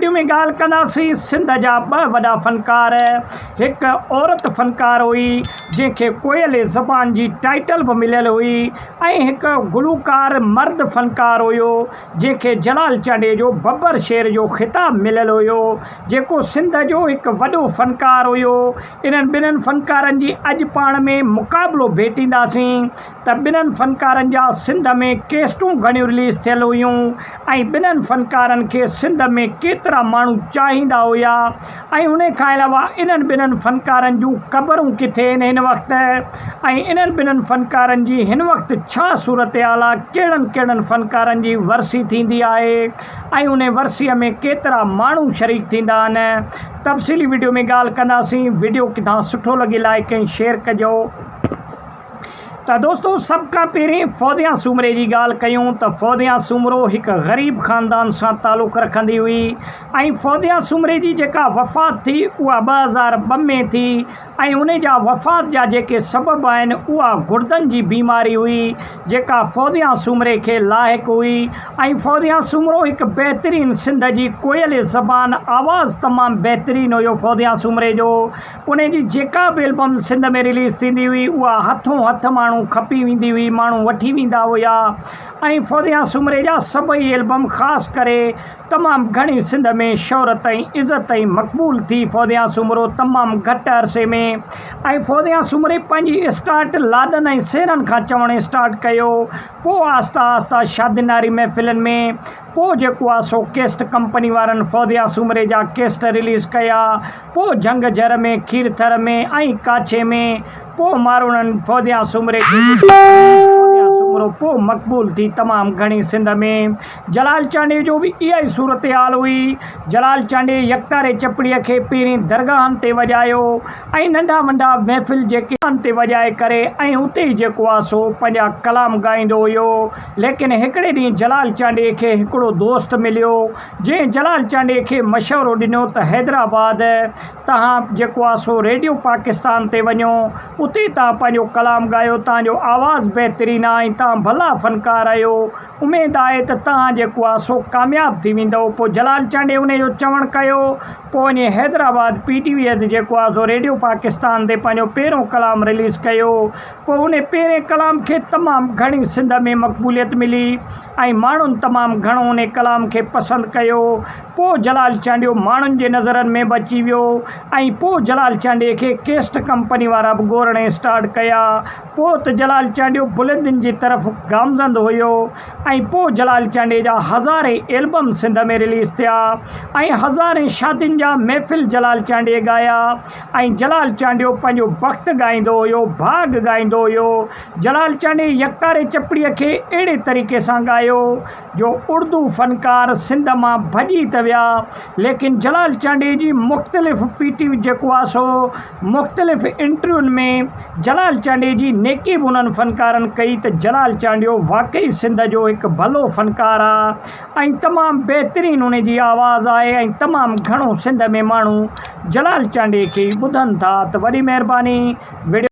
Video ۾ ڳالهه ڪنداسين سنڌ جا ٻه وڏا فنڪار، هڪ عورت فنڪار هئي جنهن کي ڪوئل زبان جي ٽائيٽل به مليل هئي ۽ هڪ گلوڪار مرد فنڪار هيو جنهن کي جلال چانڊيي جو ببر شير جو خطاب مليل هيو جيڪو سنڌ جو هڪ وڏو فنڪار هيو. انهن ٻنهن فنڪارن جي اڄ پاڻ ۾ مقابلو ڀيٽينداسين ته ٻنهن فنڪارن جا سنڌ ۾ ڪيسٽون گهڻيون رليز ٿيل هيون ۽ ٻنهن فنڪارن کي سنڌ ۾ ڪيترا ماڻهو چاهيندا هيا ۽ ان کان علاوه انهن ٻنهن فنڪارن جون قبرون ڪٿي آهن هن وقت ۽ انهن ٻنهن فنڪارن جي هن وقت ڇا صورتحال آهي ڪهڙن ڪهڙن فنڪارن جي ورسي ٿيندي آهي ۽ ان ورسي ۾ ڪيترا ماڻهو شريڪ ٿيندا آهن تفصيلي وڊيو ۾ ڳالهه ڪنداسين وڊيو ڪٿان سٺو لڳي لائڪ ۽ شيئر ڪجو. ته دوستو سڀ کان پهرين فوزيا سومري جي ڳالهه ڪيون ته فوزيا سومرو هڪ غريب خاندان سان تعلق رکندي هئي ۽ فوزيا سومري جي جيڪا وفات ٿي اها 2002 ۾ ٿي ۽ ان جا وفات جا جيڪي سبب آهن اها گڙدن جي بيماري هئي جيڪا فوزيا سومري کي لاحق هئي ۽ فوزيا سومرو هڪ بهترين سنڌ جي ڪوئل زبان آواز تمام بهترين هيو فوزيا سومري جو انهي جي جيڪا به البم سنڌ ۾ رليز ٿيندي هئي اها هٿون هٿ ماڻهو کپي ويندي هئي ماڻهو وٺي ويندا هيا ۽ فوزيا سومري جا سڀئي البم خاص ڪري تمام گهڻي سنڌ ۾ شهرت ۽ عزت ۽ مقبول ٿي فوزيا سومرو تمام گهٽ عرصي ۾ ۽ فوزيا سومري پنهنجي اسٽارٽ لاڏن ۽ سيرن کان چوڻ اسٽارٽ ڪيو پوء آهسته آهسته شادين واري محفلن ۾ پوء جيڪو آ سو ڪيسٽ ڪمپني وارن فوزيا سومري جا ڪيسٽ رليز ڪيا پوء جهنگ جهر ۾، کيرٿر ۾ ۽ ڪاڇي ۾، پوء ماروئڙن فوزيا سومري کي ٻڌي ۽ فوزيا سومرو پوء مقبول ٿي تمام گهڻي سنڌ ۾. جلال چانڊيي جو به اها ئي صورتحال هئي. جلال چانڊيي يڪتاري چپڙيء کي پهرين درگاهن تي وڄايو ۽ ننڍا ونڍا محفل جيڪي تي وڄائي ڪري ۽ اتي ئي جيڪو آ سو پنهنجا ڪلام ڳائيندو هيو. ليڪن هڪڙي ڏينهن جلال چانڊيي کي هڪڙو دوست مليو. جنهن جلال چانڊيي کي مشورو ڏنو ته حيدرآباد تهان جيڪو آ سو ريڊيو پاڪستان تي وڃو اتي تهان پنهنجو ڪلام ڳايو تهان جو آواز بهترين آ ۽ تهان ڀلا فنڪار آهيو اميد آهي ته تهان جيڪو آ سو ڪامياب ٿي ويندؤ پوء جلال چانڊيي انهي جو چوڻ ڪيو پوء وڃي حيدرآباد پي ٽي وي تي جيڪو آ سو ريڊيو پاڪستان تي پنهنجو پهريون ڪلام رليز ڪيو پوء انهي پهرين ڪلام کي تمام گهڻي سنڌ ۾ مقبوليت ملي ۽ ماڻهن تمام گهڻو انهي ڪلام کي پسند ڪيو. پوء جلال چانڊيو ماڻهن جي نظرن ۾ به اچي ويو ۽ پوء جلال چانڊيي کي ڪيسٽ ڪمپني وارا به ڳورڻ اسٽارٽ ڪيا. پوء ته جلال چانڊيو بلندين جي طرف گامزند هيو ۽ پوء جلال چانڊيي جا هزارين البم سنڌ ۾ رليز ٿيا ۽ هزارين شادين جا محفل جلال چانڊيي ڳايا ۽ جلال چانڊيو پنهنجو بخت ڳائيندو هيو، ڀاڳ ڳائيندو هيو. جلال چانڊيي يڪتاري چپڙيء کي اهڙي طريقي سان ڳايو جو اردو فنڪار سنڌ مان ڀڄي ته ويا ليڪن جلال چانڊيي جي مختلف پي ٽي وي جيڪو آ سو مختلف انٽرويون ۾ جلال چانڊيي جي نيڪي به انهن فنڪارن ڪئي ته جلال چانڊيو واقعي سنڌ جو هڪ ڀلو فنڪار آ ۽ تمام بهترين ان جي آواز آهي ۽ تمام گهڻو سنڌ ۾ ماڻهو جلال چانڊيي کي ئي ٻڌن ٿا ته وڏي مهرباني وڊيو.